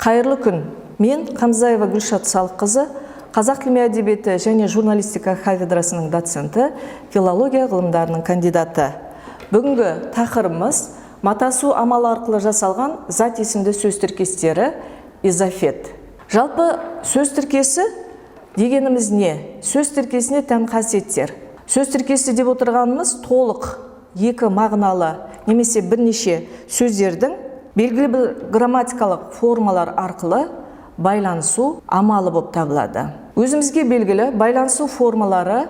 Қайырлы күн! Мен Қамзаева Гүлшат Салыққызы, қазақ тілі мен әдебиеті және журналистика кафедрасының доценті, филология ғылымдарының кандидаты. Бүгінгі тақырыбымыз: матасу амалы арқылы жасалған зат есімді сөз тіркестері, изафет. Жалпы, сөз тіркесі дегеніміз не? Сөз тіркесіне тән қасиеттер. Сөз тіркесі деп отырғанымыз – толық екі мағыналы немесе бірнеше сөздердің белгілі бір грамматикалық формалар арқылы байланысу амалы болып табылады. Өзімізге белгілі байланысу формалары: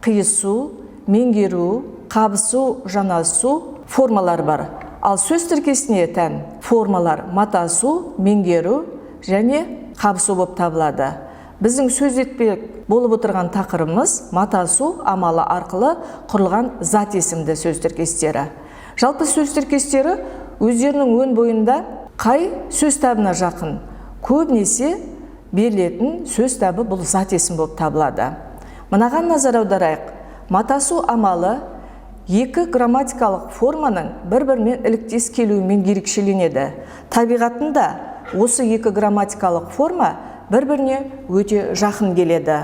қиысу, меңгеру, қабысу, жанасу формалары бар. Ал сөз тіркесіне тән формалар матасу, меңгеру және қабысу болып табылады. Біздің сөз етпек болып отырған тақырыбымыз – матасу амалы арқылы құрылған зат есімді сөз тіркестері. Жалпы, сөз тіркестері өздерінің өн бойында қай сөз табына жақын? Көбінесе берілетін сөз табы бұл зат есім болып табылады. Мынаған назар аударайық: матасу амалы екі грамматикалық форманың бір-бірімен іліктес келуімен ерекшеленеді. Табиғатында осы екі грамматикалық форма бір-біріне өте жақын келеді.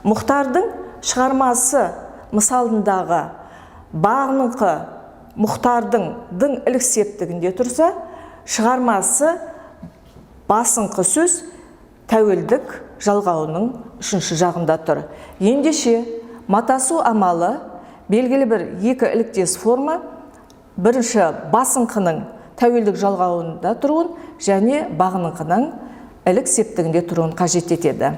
Мұхтардың шығармасы мысалындағы бағыныңқы Мұхтардың дың ілік септігінде тұрса, шығармасы басыңқы сөз тәуелдік жалғауының үшінші жағында тұр. Ендеше, матасу амалы белгілі бір екі іліктес форма бірінші басыңқының тәуелдік жалғауында тұруын және бағыныңқының ілік септігінде тұруын қажет етеді.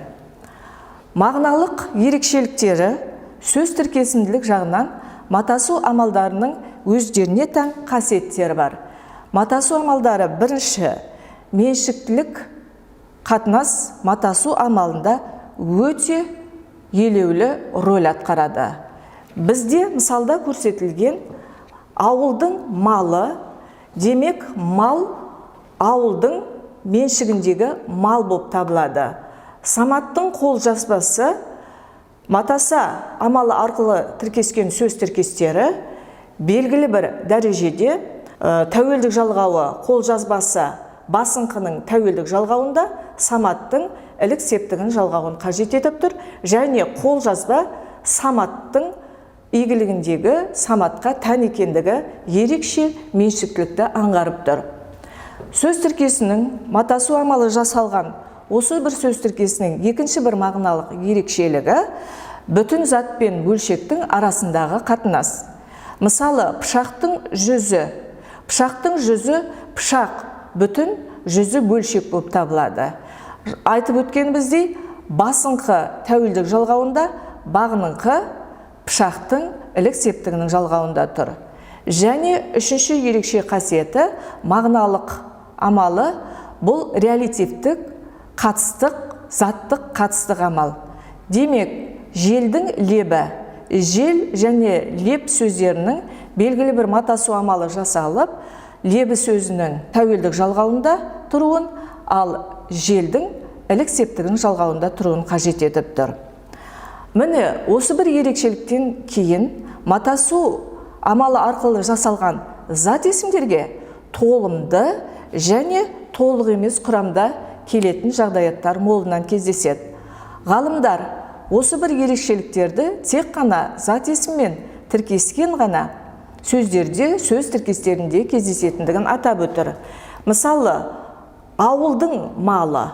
Мағыналық ерекшеліктері. Сөз тіркесінділік жағынан матасу амалдарының өздеріне тән қасиеттері бар. Матасу амалдары: бірінші, меншіктілік қатынас матасу амалында өте елеулі рөл атқарады. Бізде мысалда көрсетілген ауылдың малы, демек, мал ауылдың меншігіндегі мал болып табылады. Саматтың қолжазбасы. Матаса амалы арқылы тіркескен сөз тіркестері белгілі бір дәрежеде тәуелдік жалғауы қолжазбасы басыңқының тәуелдік жалғауында, Саматтың ілік септігін жалғауын қажет етіп тұр және қолжазба Саматтың игілігіндегі, Саматқа тән екендігі ерекше меншіктілікті аңғарып тұр. Сөз тіркесінің матасу амалы жасалған осы бір сөз тіркесінің екінші бір мағыналық ерекшелігі – бүтін зат пен бөлшектің арасындағы қатынас. Мысалы, пышақтың жүзі. Пышақтың жүзі: пышақ бүтін, жүзі бөлшек болып табылады. Айтып өткеніміздей, басыңқы тәуелдік жалғауында, бағыныңқы пышақтың ілік септігінің жалғауында тұр. Және үшінші ерекше қасиеті, мағыналық амалы – бұл релятивтік қатыстық, заттық қатыстық амал. Демек, желдің лебі. Жел және леп сөздерінің белгілі бір матасу амалы жасалып, лебі сөзінің тәуелдік жалғауында тұруын, ал желдің ілік септігінің жалғауында тұруын қажет етіп тұр. Міне, осы бір ерекшеліктен кейін матасу амалы арқылы жасалған зат есімдерге толымды және толық емес құрамда келетін жағдаяттар молынан кездеседі. Ғалымдар осы бір ерекшеліктерді тек қана зат есіммен тіркескен ғана сөздерде, сөз тіркестерінде кездесетіндігін атап өтір. Мысалы, ауылдың малы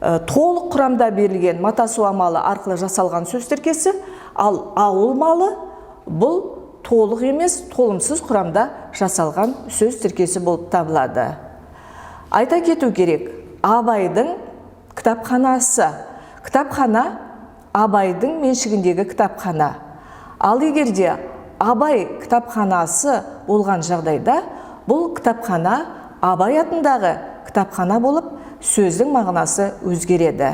толық құрамда берілген матасу амалы арқылы жасалған сөз тіркесі, ал ауыл малы – бұл толық емес, толымсыз құрамда жасалған сөз тіркесі болып табылады. Айта кету керек, Абайдың кітапханасы. Кітапхана – Абайдың меншігіндегі кітапхана. Ал егер де Абай кітапханасы болған жағдайда, бұл кітапхана Абай атындағы кітапхана болып, сөздің мағынасы өзгереді.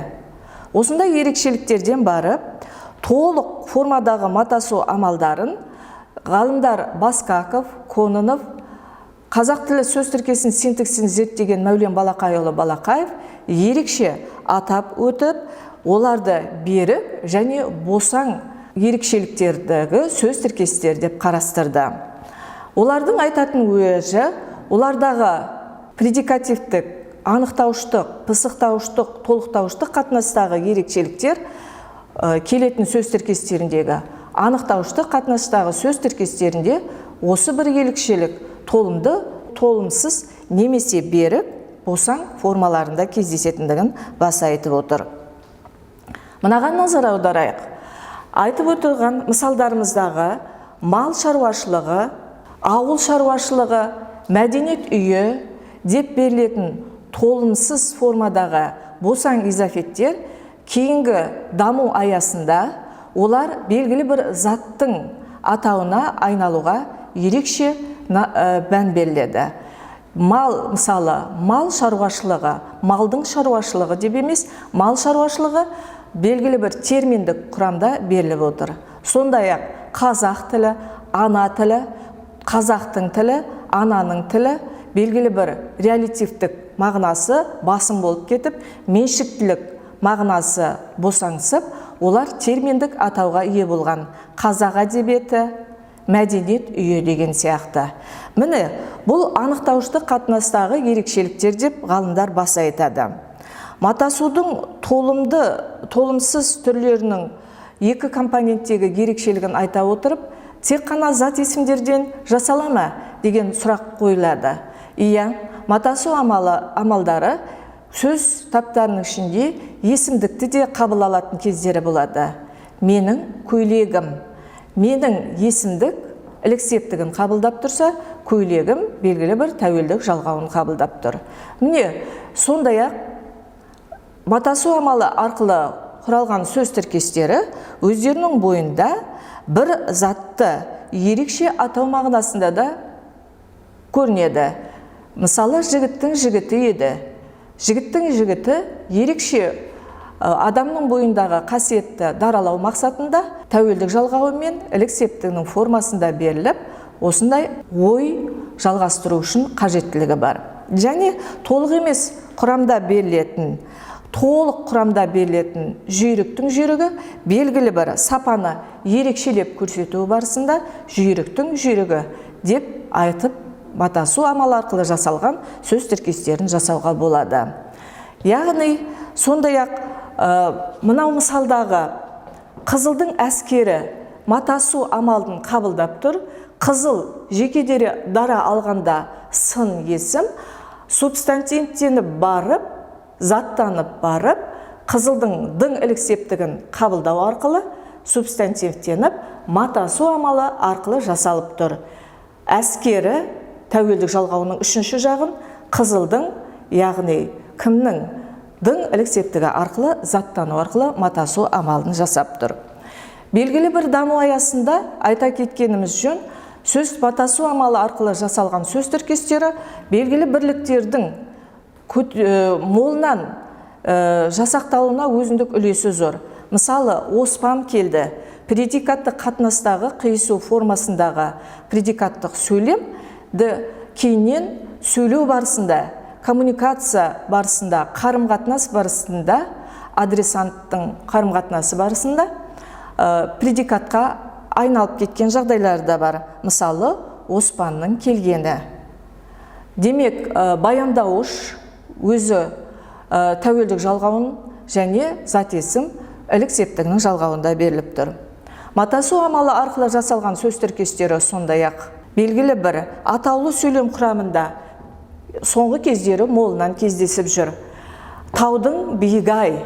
Осындай ерекшеліктерден барып, толық формадағы матасу амалдарын ғалымдар Баскаков, Кононов, қазақ тілі сөз тіркесін синтаксисін зерттеген Мәулен Балақайұлы Балақаев ерекше атап өтіп, оларды берік және босаң ерекшеліктердегі сөз тіркестері деп қарастырды. Олардың айтатын уәжі: олардағы предикативтік анықтауыштық, пысықтауыштық, толықтауыштық қатынастағы ерекшеліктер келетін сөз тіркестеріндегі анықтауыштық қатынастағы сөз тіркестерінде осы бір ерекшелік толымды, толымсыз немесе берік, босаң формаларында кездесетіндігін баса айтып отыр. Мынаған назар аударайық. Айтып отырған мысалдарымыздағы мал шаруашылығы, ауыл шаруашылығы, мәдениет үйі деп берілетін толымсыз формадағы босаң изафеттер кейінгі даму аясында олар белгілі бір заттың атауына айналуға ерекше мән беріледі. Мал, мысалы, мал шаруашылығы, малдың шаруашылығы деп емес, мал шаруашылығы белгілі бір терминдік құрамда беріліп отыр. Сондай-ақ қазақ тілі, ана тілі, қазақтың тілі, ананың тілі белгілі бір реалитивтік мағынасы басым болып кетіп, меншіктілік мағынасы босаңсып, олар терминдік атауға ие болған. Қазақ әдебиеті, мәдениет үйі деген сияқты. Міне, бұл анықтауыштық қатынастағы ерекшеліктер деп ғалымдар баса айтады. Матасудың толымды, толымсыз түрлерінің екі компоненттегі ерекшелігін айта отырып, тек қана зат есімдерден жасала ма деген сұрақ қойылады. Иә, матасу амалдары сөз таптарының ішінде есімдікті де қабыл алатын кездері болады. Менің көйлегім. Менің есімдік ілік септігін қабылдап тұрса, көйлегім белгілі бір тәуелдік жалғауын қабылдап тұр. Міне, сондай-ақ матасу амалы арқылы құралған сөз тіркестері өздерінің бойында бір затты ерекше атау мағынасында да көрінеді. Мысалы, жігіттің жігіті еді. Жігіттің жігіті ерекше адамның бойындағы қасиетті даралау мақсатында тәуелдік жалғауымен ілік септігінің формасында беріліп, осындай ой жалғастыру үшін қажеттілігі бар. Және толық емес құрамда берілетін, толық құрамда берілетін жүйріктің жүйрігі белгілі бір сапаны ерекшелеп көрсету барысында жүйріктің жүйрігі деп айтып, матасу амалы арқылы жасалған сөз тіркестерін жасауға болады. Яғни, сондай-ақ мынау мысалдағы қызылдың әскері матасу амалын қабылдап тұр. Қызыл жеке дара алғанда сын есім, субстантивтеніп барып, заттанып барып, қызылдың дың ілік септігін қабылдау арқылы субстантивтеніп, матасу амалы арқылы жасалып тұр. Әскері тәуелдік жалғауының үшінші жағын қызылдың, яғни кімнің, дың ілік септігі арқылы заттану арқылы матасу амалын жасап тұр. Белгілі бір даму аясында айта кеткеніміз жөн, сөз матасу амалы арқылы жасалған сөз тіркестері белгілі бірліктердің молынан жасақталуына өзіндік үлесі зор. Мысалы, Оспан келді. Предикаттық қатынастағы қиысу формасындағы предикаттық сөйлемді кейіннен сөйлеу барысында, коммуникация барысында, қарым-қатынас барысында, адресанттың қарым-қатынасы барысында предикатқа айналып кеткен жағдайлары да бар. Мысалы, Оспанның келгені. Демек, баяндауыш өзі тәуелдік жалғауын және зат есім ілік септігінің жалғауында беріліп тұр. Матасу амалы арқылы жасалған сөз тіркестері сондай-ақ белгілі бір атаулы сөйлем құрамында соңғы кездері молынан кездесіп жүр. Таудың биігі ай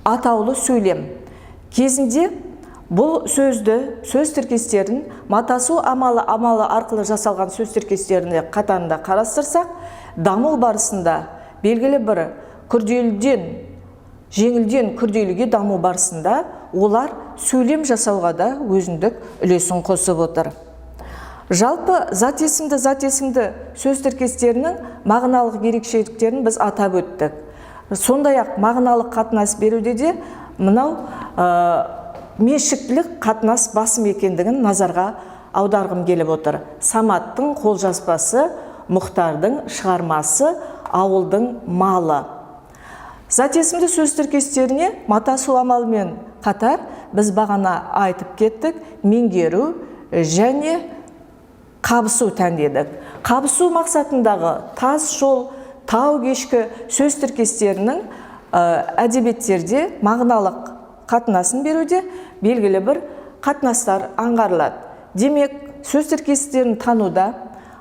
атаулы сөйлем кезінде бұл сөзді, сөз тіркестерін матасу амалы арқылы жасалған сөз тіркестеріне қатарында қарастырсақ, даму барысында белгілі бір күрделіден жеңілден күрделіге даму барысында олар сөйлем жасауға да өзіндік үлесін қосып отыр. Жалпы зат есімді сөз тіркестерінің мағыналық ерекшеліктерін біз атап өттік. Сондай-ақ мағыналық қатынас беруде де мынау меншіктілік қатынас басым екендігін назарға аударғым келіп отыр. Саматтың қолжазбасы, Мұхтардың шығармасы, ауылдың малы. Зат есімді сөз тіркестеріне матасу амалымен қатар біз бағана айтып кеттік, меңгеру және қабысу тән дедік. Қабысу мақсатындағы тас жол, тау кешкі сөз тіркестерінің әдебиеттерде мағыналық қатынасын беруде белгілі бір қатынастар аңғарылады. Демек, сөз тіркестерін тануда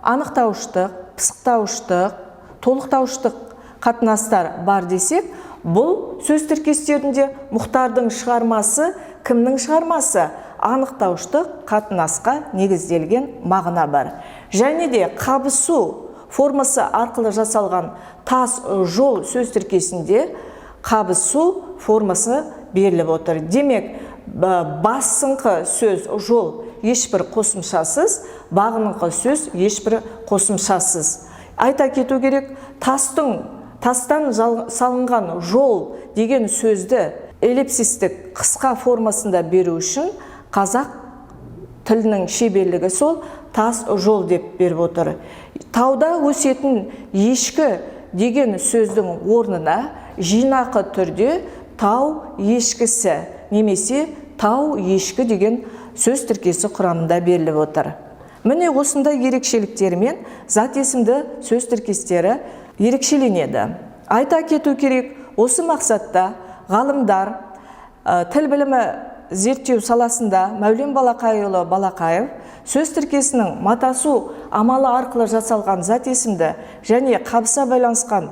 анықтауыштық, пысықтауыштық, толықтауыштық қатынастар бар десек, бұл сөз тіркестерінде Мұхтардың шығармасы кімнің шығармасы? Анықтауыштық қатынасқа негізделген мағына бар. Және де қабысу формасы арқылы жасалған тас жол сөз тіркесінде қабысу формасы беріліп отыр. Демек, басыңқы сөз жол ешбір қосымшасыз, бағыныңқы сөз ешбір қосымшасыз. Айта кету керек, тастан салынған жол деген сөзді эллипсистік қысқа формасында беру үшін қазақ тілінің шеберлігі сол тас жол деп беріп отыр. Тауда өсетін ешкі деген сөздің орнына жинақы түрде тау ешкісі немесе тау ешкі деген сөз тіркесі құрамында беріліп отыр. Міне, осындай ерекшеліктерімен зат есімді сөз тіркестері ерекшеленеді. Айта кету керек, осы мақсатта ғалымдар тіл білімі зерттеу саласында Мәулен Балақайұлы Балақаев сөз тіркесінің матасу амалы арқылы жасалған зат есімді және қабыса байланысқан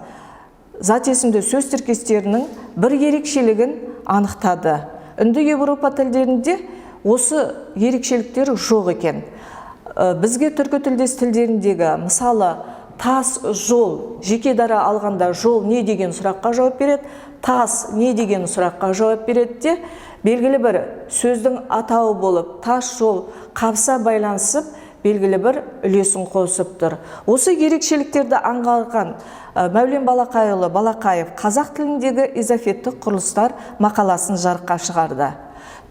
зат есімді сөз тіркестерінің бір ерекшелігін анықтады. Үнді Еуропа тілдерінде осы ерекшеліктер жоқ екен. Бізге түркі тілдес тілдеріндегі, мысалы, тас жол жеке дара алғанда жол не деген сұраққа жауап береді, тас не деген сұраққа жауап береді де, белгілі бір сөздің атауы болып тас жол қабыса байланысып, белгілі бір үлесін қосып тұр. Осы ерекшеліктерді аңғарған Мәулен Балақайұлы Балақаев «Қазақ тіліндегі изафеттік құрылыстар» мақаласын жарыққа шығарды.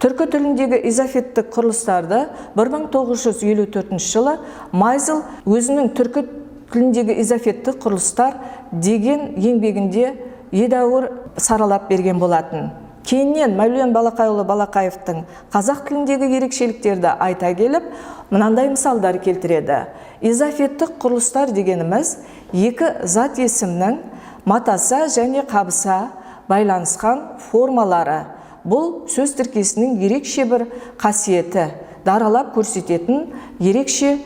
Түркі тіліндегі изафеттік құрылыстарды 1954 жылы Майзел өзінің «Түркі тіліндегі изафеттік құрылыстар» деген еңбегінде едәуір саралап берген болатын. Кейіннен Мәулен Балақайұлы Балақаевтың қазақ тіліндегі ерекшеліктерді айта келіп, мынандай мысалдар келтіреді. Изафеттік құрылыстар дегеніміз екі зат есімнің матаса және қабыса байланысқан формалары. Бұл сөз тіркесінің ерекше бір қасиеті, даралап көрсететін ерекше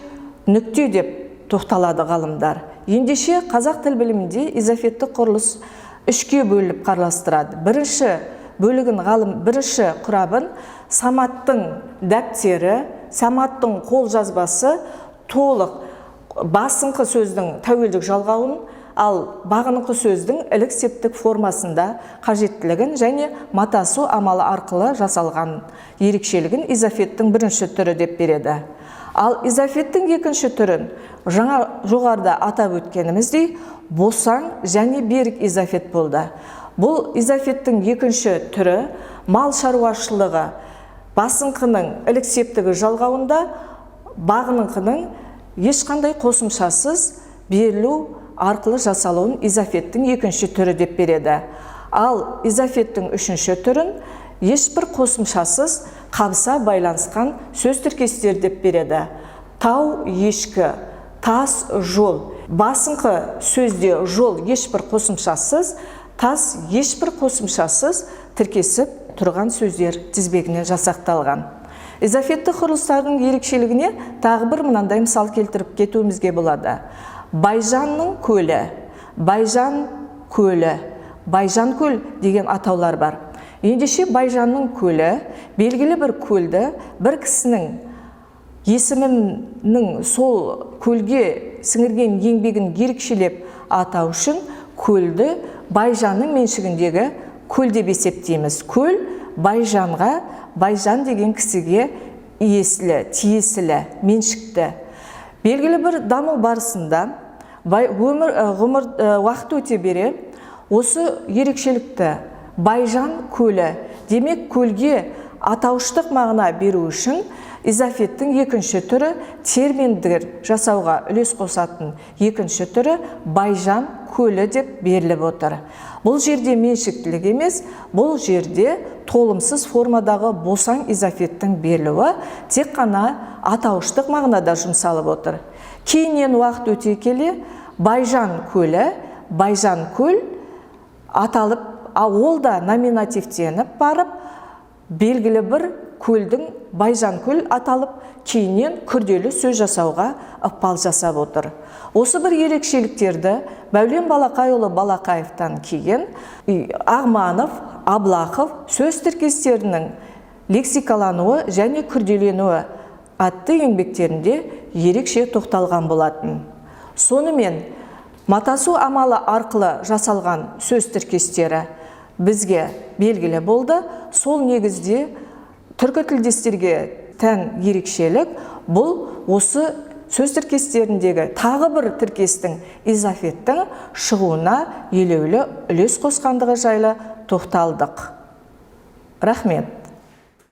нүкте деп тоқталады ғалымдар. Ендеше, қазақ тіл білімінде изафеттік құрылыс үшке бөлініп қарастырады. Бірінші бөлігін ғалым бірінші құрабын Саматтың дәптері, Саматтың қолжазбасы толық басыңқы сөздің тәуелдік жалғауын, ал бағыныңқы сөздің ілік септік формасында қажеттілігін және матасу амалы арқылы жасалған ерекшелігін изафеттің бірінші түрі деп береді. Ал изафеттің екінші түрін жаңа жоғарыда атап өткеніміздей, босаң және берік изафет болды. Бұл изафеттің екінші түрі мал шаруашылығы басыңқының ілік септігі жалғауында бағыныңқының ешқандай қосымшасыз берілу арқылы жасалуын изафеттің екінші түрі деп береді. Ал изафеттің үшінші түрін ешбір қосымшасыз қабыса байланысқан сөз тіркестері деп береді. Тау ешкі, тас жол. Басыңқы сөзде жол ешбір қосымшасыз, тас ешбір қосымшасыз тіркесіп тұрған сөздер тізбегінен жасақталған. Изафеттік құрылыстардың ерекшелігіне тағы бір мынандай мысал келтіріп кетуімізге болады. Байжанның көлі, Байжан көлі, Байжан көл деген атаулар бар. Ендеше, Байжанның көлі белгілі бір көлді бір кісінің есімінің сол көлге сіңірген еңбегін ерекшелеп атау үшін көлді Байжанның меншігіндегі көл деп есептейміз. Көл Байжанға, Байжан деген кісіге иесілі, тиесілі, меншікті. Белгілі бір даму барысында өмір, ғұмыр, уақыт өте бере осы ерекшелікті Байжан көлі, демек, көлге атауыштық мағына беру үшін изафеттің екінші түрі, терминдер жасауға үлес қосатын екінші түрі Байжан көлі деп беріліп отыр. Бұл жерде меншіктілік емес, бұл жерде толымсыз формадағы босаң изафеттің берілуі тек қана атауыштық мағынада жұмсалып отыр. Кейіннен уақыт өте келе Байжан көлі, Байжан көл аталып, ол да номинативтеніп барып, белгілі бір көлдің Байжан көл аталып, кейіннен күрделі сөз жасауға ықпал жасап отыр. Осы бір ерекшеліктерді Мәулен Балақайұлы Балақаевтан кейін Ағманов, Аблақов «Сөз тіркестерінің лексикалануы және күрделенуі» атты еңбектерінде ерекше тоқталған болатын. Сонымен, матасу амалы арқылы жасалған сөз тіркестері бізге белгілі болды. Сол негізде түркі тілдестерге тән ерекшелік бұл осы сөз тіркестеріндегі тағы бір тіркестің, изафеттің шығуына елеулі үлес қосқандығы жайлы тоқталдық. Рахмет.